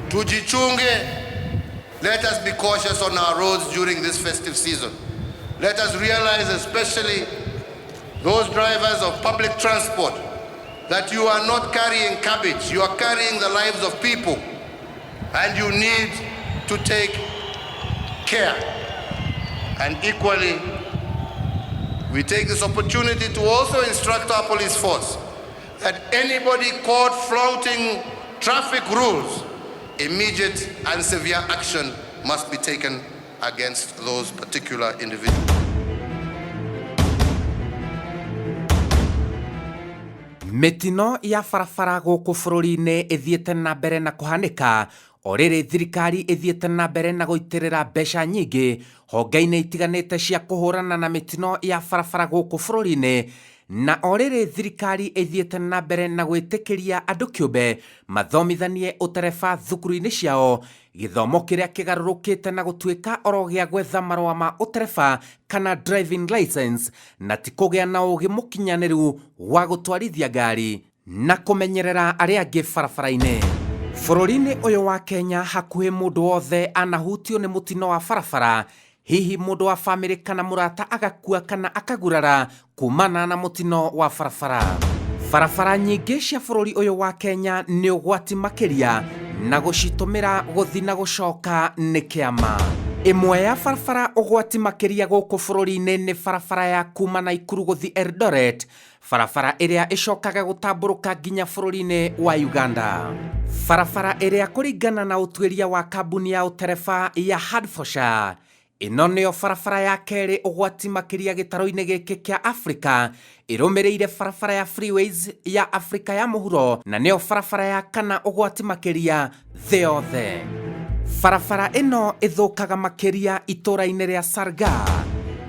Tujichunge. Let us be cautious on our roads during this festive season. Let us realize, especially those drivers of public transport, that you are not carrying cabbage, you are carrying the lives of people, and you need to take care. And equally, we take this opportunity to also instruct our police force that anybody caught flouting traffic rules, immediate and severe action must be taken against those particular individuals. Mĩtino ya barabara gũkũ bũrũri-inĩ ĩthiĩte na mbere na kũhanĩka o rĩrĩ thirikari ĩthiĩte na mbere na gũitĩrĩra mbeca nyingĩ honge-inĩ itiganĩte cia kũhũrana na mĩtino ya barabara gũkũ bũrũri-inĩ, na o rĩrĩ thirikari ĩthiĩte na mbere na gwĩtĩkĩria andũ kĩũmbe mathomithanie ũtereba thukuru-inĩ ciao, gĩthomo kĩrĩa kĩgarũrũkĩte na gũtuĩka oro gĩa gwetha marũa ma ũtereba kana driving license, na ti kũgĩa na ũgĩ mũkinyanĩru wa gũtwarithia ngari na kũmenyerera arĩa angĩ barabara-inĩ. Bũrũri-inĩ ũyũ wa Kenya hakuhĩ mũndũ wothe anahutio nĩ mũtino wa barabara, hihi mũndũ wa bamĩrĩ kana mũrata agakua kana akagurara kumana na mũtino wa barabara. Barabara nyingĩ cia bũrũri ũyũ wa Kenya nĩ ũgwati makĩria na gũcitũmĩra gũthi na gũcoka nĩ kĩama. Ĩmwe ya barabara ũgwati makĩria gũkũ bũrũri-inĩ nĩ barabara ya kuma Naikuru gũthi Eldoret, barabara ĩrĩa ĩcokaga gũtambũrũka nginya bũrũri-inĩ wa Uganda. Barabara ĩrĩa kũringana na ũtuĩria wa kambuni ya ũtereba ya Hertfordshire, ĩno nĩyo barabara ya kerĩ ũgwati makĩria gĩtarũ-inĩ gĩkĩ kĩa Afrika, ĩrũmĩrĩire barabara ya Freeways ya Afrika ya mũhuro, na nĩyo barabara ya kana ũgwati makĩria thĩ yothe. Barabara ĩno ĩthũkaga makĩria itũũra-inĩ rĩa Salgaa,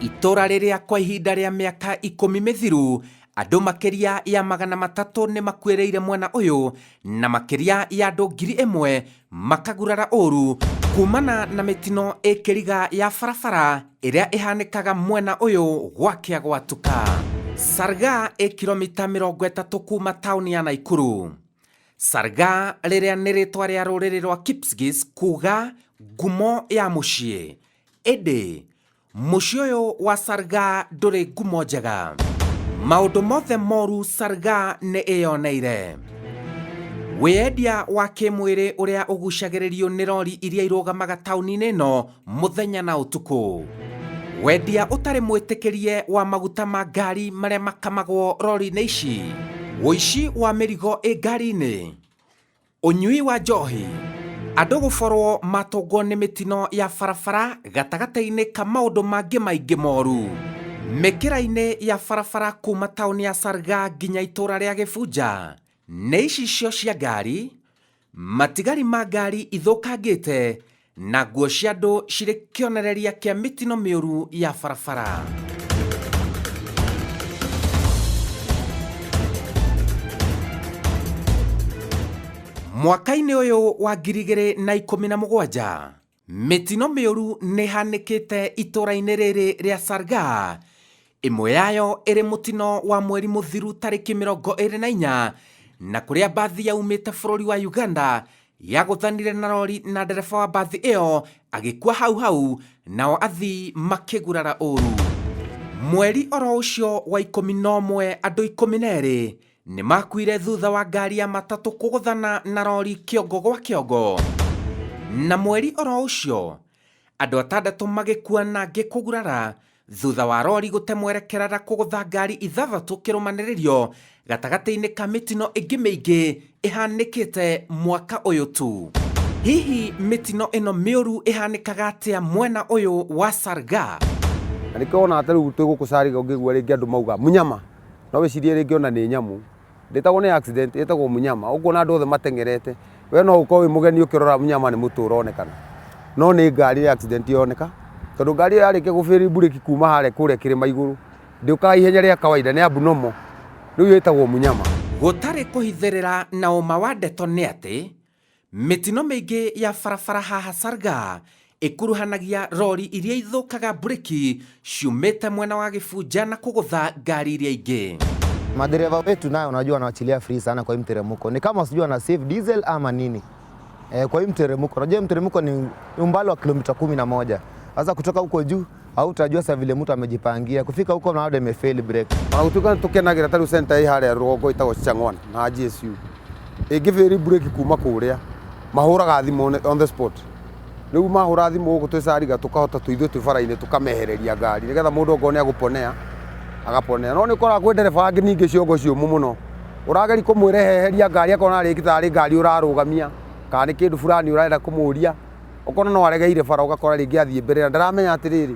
itũũra rĩrĩa kwa ihinda rĩa mĩaka 10 mĩthiru andũ makĩria ya 300 nĩ makuĩrĩire mwena ũyũ na makĩria ya andũ 1000 makagurara ũru kumana na mĩtino ĩkĩriga ya barabara ĩrĩa ĩhanĩkaga mwena ũyũ gwakĩa gwatuka. Salgaa ĩ kilomita 30 kuma taũni ya Naikuru. Salgaa rĩrĩa nĩ rĩtwa rĩa rũrĩrĩ rwa Kipsigis kuga ngumo ya mũciĩ, ĩndĩ mũciĩ ũyũ wa Salgaa ndũrĩ ngumo njega. Maũndũ mothe moru Salgaa nĩ ĩyoneire. Wĩyendia wa kĩmwĩrĩ ũrĩa ũgucagĩrĩrio nĩ rori iria irũgamaga taũni-inĩ ĩno mũthenya na ũtukũ. Wendia ũtarĩ mwĩtĩkĩrie wa maguta ma ngari marĩa makamagwo rori-inĩ ici. Ũici wa mĩrigo ĩ ngari-inĩ. Ũnyui wa njohi. Andũ gũborwo matũngwo nĩ mĩtino ya barabara gatagatĩ-inĩ ka maũndũ mangĩ maingĩ moru. Mĩkĩra-inĩ ya barabara kuma taũni ya Salgaa nginya itũũra rĩa Gĩbunja nĩ icicio cia ngari, matigari ma ngari ithũkangĩte na nguo cia andũ cirĩ kĩonereria kĩa mĩtino mĩũru ya barabara. Mwaka-inĩ ũyũ wa 2017, mĩtino mĩũru nĩ ĩhanĩkĩte itũũra-inĩ rĩrĩ rĩa Salgaa, ĩmwe yayo ĩrĩ mũtino wa mweri mũthiru tarĩki 24, na kũrĩa mbathi yaumĩte bũrũri wa Uganda yagũthanire na rori na ndereba wa mbathi ĩyo agĩkua hau hau, nao athii makĩgurara ũru. Mweri oro ũcio wa 11 andũ 12 nĩ makuire thutha wa ngari ya matatũ kũgũthana na rori kĩongo gwa kĩongo. Na mweri oro ũcio andũ 6 magĩkua na angĩ kũgurara thutha wa rori gũte mwerekera na kũgũtha ngari 6 kĩrũmanĩrĩrio gatagatĩ-inĩ ka mĩtino ĩngĩ mĩingĩ ĩhanĩkĩte mwaka ũyũ tu. Hihi mĩtino ĩno mĩũru ĩhanĩkaga atĩa mwena ũyũ wa Salgaa? Na nĩkĩo wonaga ta rĩu twĩ gũkũ Salgaa ũngĩigua rĩngĩ andũ mauga mũnyama, no wĩcirie rĩngĩ ona nĩ nyamũ. Ndĩtagwo nĩ accident, ĩtagwo mũnyama. Ũkuona andũ othe mateng'erete, we no ũkorwo wĩ mũgeni ũkĩrora mũnyama nĩ mũtĩ ũronekana, no nĩ ngari ya accident yoneka, tondũ ngari ĩyo yarĩkia gũbĩri mburĩki kuma harĩa kũrĩa kĩrĩma igũrũ, ndĩũkaga ihenya rĩa kawaida, nĩ abnormal, rĩu ĩtagwo mũnyama. Gũtarĩ kũhithĩrĩra na ũma wa ndeto nĩ atĩ mĩtino mĩingĩ ya barabara haha Salgaa ĩkuruhanagia rori iria ithũkaga mburĩki ciumĩte mwena wa Gĩbunja na kũgũtha ngari iria ingĩ. Madereva wetu nayo unajua wanawachilia free sana kwa hii mteremko. Ni kama sijui wana save diesel ama nini. Kwa hii mteremko, unajua mteremko ni umbali wa kilomita 11. Sasa kutoka huko juu hautajua sasa vile mtu amejipangia kufika huko na bado imefail brake. Ona gũtuĩka nĩ tũkenagĩra ta rĩu center ĩ harĩa rũgongo ĩtagwo Chang'wana na GSU ĩngĩbĩri brake kuma kũrĩa mahũraga thimũ on the spot. Rĩu mahũra thimũ gũkũ twĩ Sariga tũkahota twĩ ithuĩ twĩ bara-inĩ tũkamehereria ngari nĩgetha mũndũ okorwo nĩ agũponea agaponea. No nĩ ũkoraga kwĩ ndereba angĩ ningĩ ciongo ciũmũ mũno, ũrageria kũmwĩra eheria ngari akona rĩngĩ tarĩ ngari ũrarũgamia kana nĩ kĩndũ fulani ũrenda kũmũria, ũkona no aregeire bara ũgakora rĩngĩ athiĩ mbere na ndaramenya atĩrĩrĩ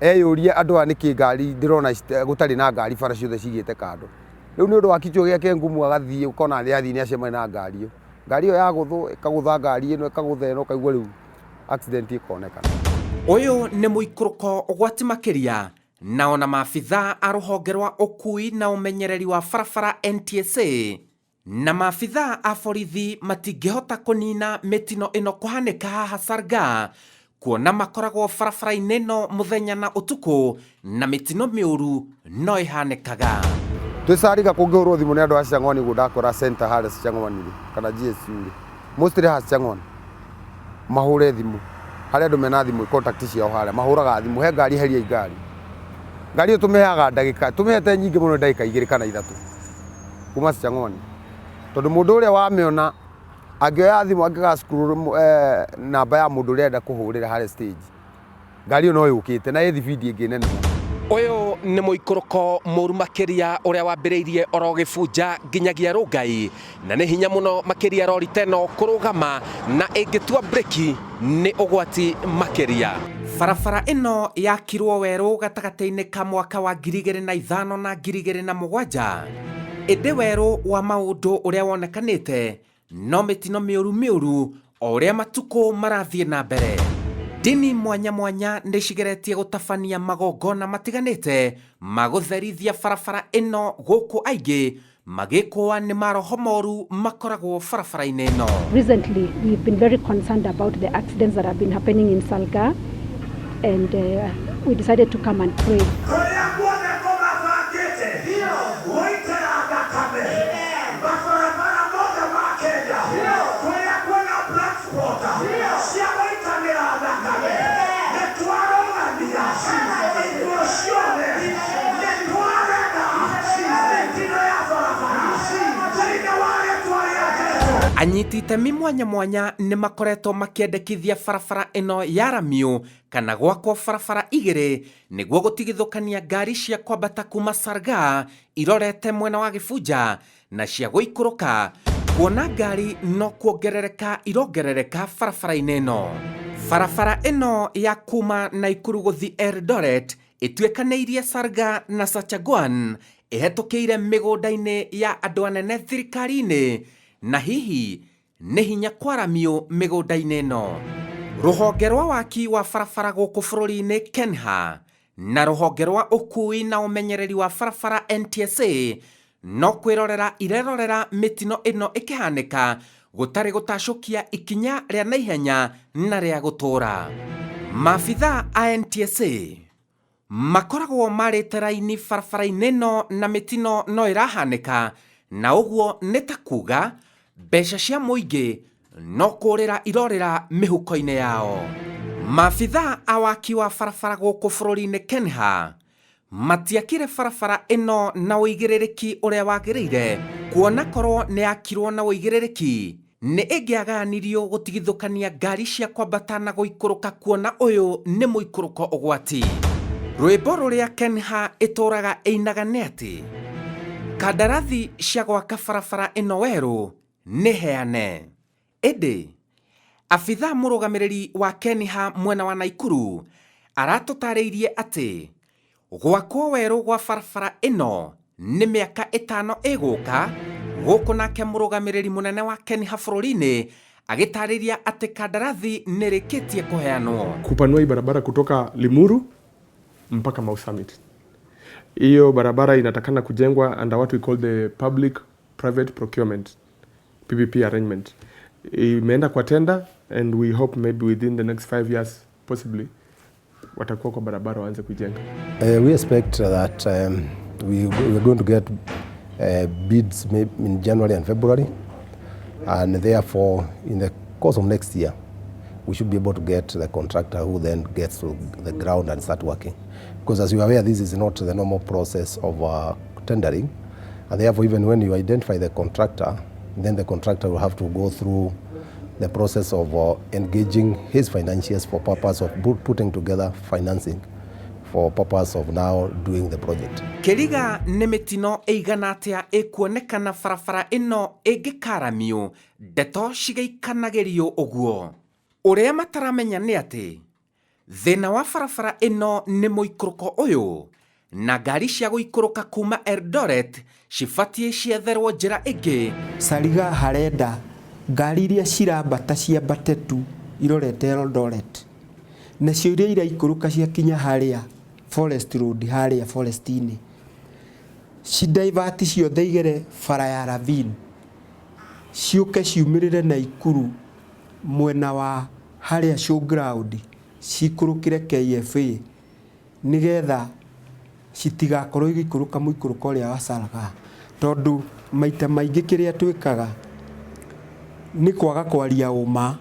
eyũrie andũ aya nĩkĩ ngari ndĩrona gũtarĩ na ngari bara ciothe cigĩte kando. Rĩu nĩ ũndũ wa kichwa gĩake ngumu agathiĩ ũkona nĩ athiĩ nĩ acemania na ngari ĩyo, ngari ĩyo yagũthwo ĩkagũtha ngari ĩno ĩkagũtha ĩno ũkaigua rĩu accident ĩkonekana. Ũyũ nĩ mũikũrũko ũgwati makĩria na ona maabithaa a rũhonge rwa ũkui na ũmenyereri wa barabara NTSA na maabithaa a borithi matingĩhota kũnina mĩtino ĩno kũhanĩka haha Salgaa kuona makoragwo barabara-inĩ ĩno mũthenya na ũtukũ na mĩtino mĩũru no ĩhanĩkaga. Twĩ Sariga kũngĩhũrwo thimũ nĩ andũ a Chang'wani ũguo ndakora center harĩa Chang'wani rĩ kana GSU rĩ mostly haha Chang'wani mahũre thimũ harĩa andũ mena thimũ contact ciao harĩa mahũraga thimũ he ngari heriai ngari ngari ĩyo tũmĩheaga ndagĩka tũmĩhete nyingĩ mũno ndagĩka 2 kana 3 kuma Chang'wani tondũ mũndũ ũrĩa wamĩona angĩoya thimũ angĩga scroll namba ya mũndũ ũrĩa arenda kũhũrĩra harĩa stage ngari ĩyo no yũkĩte na ĩ thibindi ĩngĩ nene mũno. Ũyũ nĩ mũikũrũko mũru makĩria ũrĩa wambĩrĩirie oro Gĩbunja nginyagia Rũngai na nĩ hinya mũno makĩria rori ta ĩno kũrũgama na ĩngĩtua breki nĩ ũgwati makĩria. Barabara ĩno yakirwo werũ gatagatĩ-inĩ ka mwaka wa 2005 na 2007 ĩndĩ werũ wa maũndũ ũrĩa wonekanĩte no mĩtino mĩũru mĩũru o ũrĩa matukũ marathiĩ na mbere. Ndini mwanya mwanya nĩ cigeretie gũtabania magongona matiganĩte ma gũtherithia barabara ĩno gũkũ aingĩ magĩkũa nĩ maroho moru makoragwo barabara-inĩ ĩno. Recently, we've been very concerned about the accidents that have been happening in Salgaa, and we decided to come and pray. Anyiti itemi mwanya mwanya nĩ makoretwo makĩendekithia barabara ĩno ya ramiũ kana gwakwo barabara igĩrĩ nĩguo gũtigithũkania ngari cia kwambata kuma Salgaa irorete mwena wa Gĩbunja na cia gũikũrũka kuona ngari no kuongerereka irongerereka barabara-inĩ ĩno. Barabara ĩno ya kuma Naikuru gũthiĩ Eldoret ĩtuĩkanĩirie Salgaa na Sachangwan ĩhetũkĩire mĩgũnda-inĩ ya andũ anene thirikari-inĩ na hihi nĩ hinya kwaramio mĩgũnda-inĩ ĩno. Rũhonge rwa waki wa barabara gũkũ bũrũri-inĩ KENHA na rũhonge rwa ũkui na ũmenyereri wa barabara NTSA no kwĩrorera irerorera mĩtino ĩno ĩkĩhanĩka gũtarĩ gũtacũkia ikinya rĩa naihenya na rĩa gũtũũra. Maabithaa a NTSA makoragwo marĩte raini barabara-inĩ ĩno na mĩtino no ĩrahanĩka na ũguo nĩ ta kuga mbeca cia mũingĩ no kũrĩra irorĩra mĩhuko-inĩ yao. Maabithaa a waki wa barabara gũkũ bũrũri-inĩ KENHA matiakire barabara ĩno na ũigĩrĩrĩki ũrĩa wagĩrĩire kuona korwo nĩ yakirwo na ũigĩrĩrĩki nĩ ĩngĩaganirio gũtigithũkania ngari cia kwambata na gũikũrũka kuona ũyũ nĩ mũikũrũko ũgwati. Rwĩmbo rũrĩa KENHA ĩtũraga ĩinaga nĩ atĩ kandarathi cia gwaka barabara ĩno werũ nĩ heane. Ĩndĩ abithaa mũrũgamĩrĩri wa KENHA mwena wa Naikuru aratũtarĩirie atĩ gwakwo werũ gwa barabara ĩno nĩ mĩaka 5 ĩgũka gũkũ nake mũrũgamĩrĩri mũnene wa KENHA bũrũri-inĩ agĩtarĩria atĩ kandarathi nĩ rĩkĩtie kũheanwo. Kupanua hii barabara kutoka Limuru mpaka Mau Summit. Hiyo barabara inatakana kujengwa under what we call the public private procurement PPP arrangement. Imeenda kwa tender and we hope maybe within the next 5 years possibly watakuwa kwa barabara waanze kujenga. We expect that we are going to get bids maybe in January and February, and therefore in the course of next year, we should be able to get the contractor who then gets to the ground and start working. Because as you are aware, this is not the normal process of tendering. And therefore, even when you identify the contractor, then the contractor will have to go through the process of engaging his financiers for purpose of putting together financing for purpose of now doing the project. Kĩriga nĩ mĩtino ĩigana atĩa ĩkuonekana barabara ĩno ĩngĩkaramio, ndeto cigĩikanagĩrio ũguo. Ũrĩa mataramenya nĩ atĩ thĩna wa barabara ĩno nĩ mũikũrũko ũyũ, na ngari cia gũikũrũka kuma Eldoret cibatiĩ cietherwo njĩra ĩngĩ. Salgaa harenda ngari iria cirambata ciambate tu irorete Eldoret, nacio iria iraikũrũka ciakinya harĩa Forest Road, harĩa forest-inĩ, ci divert ciothe igere bara ya Ravine, ciũke ciumĩrĩre Naikuru mwena wa harĩa showground, cikũrũkĩre KFA, nĩgetha citigakorwo igĩikũrũka mũikũrũko ũrĩa wa Salgaa, tondũ maita maingĩ kĩrĩa twĩkaga nĩ kwaga kwaria ũma.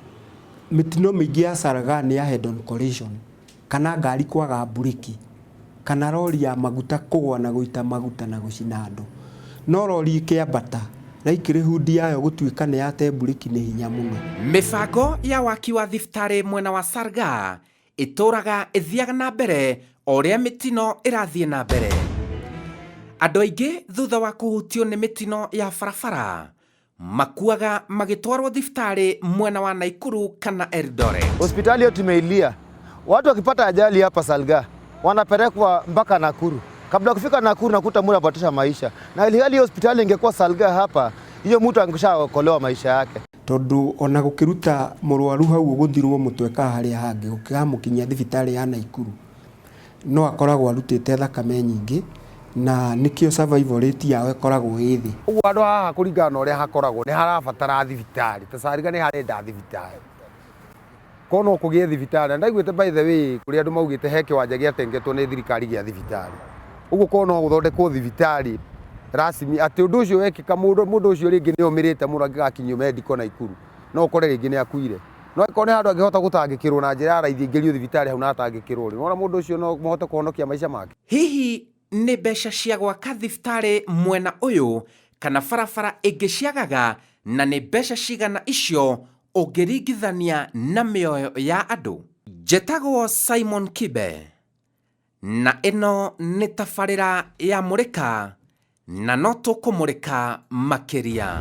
Mĩtino mĩingĩ ya Salgaa nĩ ya head on collision, kana ngari kwaga mburĩki, kana rori ya maguta kũgwa na gũita maguta na gũcina andũ. No rori ĩkĩambata, likelihood yayo gũtuĩka nĩ yate mburĩki nĩ hinya mũno. Mĩbango ya waki wa thibitarĩ mwena wa Salgaa ĩtũraga ĩthiaga na mbere o ũrĩa mĩtino ĩrathiĩ na mbere. Andũ aingĩ thutha wa kũhutio nĩ mĩtino ya barabara makuaga magĩtwarwo thibitarĩ mwena wa Naikuru kana Eldoret. Hospitali hiyo tumeilia. Watu wakipata ajali hapa Salgaa wanapelekwa mpaka Nakuru. Kabla kufika Nakuru nakuta mtu anapoteza maisha, na ilhali hiyo hospitali ingekuwa Salgaa hapa, hiyo mtu angeshaokolewa maisha yake. Tondu ona gũkĩruta mũrwaru hau ũgũthirwo mũtwe ka harĩa hangĩ gũkĩramũkinyia thibitarĩ ya Naikuru, no akoragwo arutĩte thakame nyingĩ, na nĩkĩo survival rate yao ĩkoragwo ĩ thĩ. Ũguo handũ haha kũringana na ũrĩa hakoragwo nĩ harabatara thibitarĩ, ta Salgaa nĩ harenda thibitarĩ, korwo no kũgĩe thibitarĩ. Na ndaiguĩte, by the way, kũrĩ andũ maugĩte he kĩwanja gĩatengetwo nĩ thirikari gĩa thibitarĩ. Ũguo korwo no gũthondekwo thibitarĩ rasmi, atĩ ũndũ ũcio wekĩka, mũndũ ũcio rĩngĩ nĩ omĩrĩte mũno, angĩgakinyio medical Naikuru no ũkore rĩngĩ nĩ akuire. No angĩkorwo nĩ handũ angĩhota gũtangĩkĩrwo na njĩra ya raithi, aingĩrio thibitarĩ hau na atangĩkĩrwo rĩ, nĩwona mũndũ ũcio no mũhote kũhonokia maica make. Hihi nĩ mbeca cia gwaka thibitarĩ mwena ũyũ kana barabara ĩngĩ ciagaga, na nĩ mbeca cigana icio ũngĩringithania na mĩoyo ya andũ? Njĩtagwo Simon Kibe, na ĩno nĩ tabarĩra ya Mũrĩka, na no tũkũmũrĩka makĩria.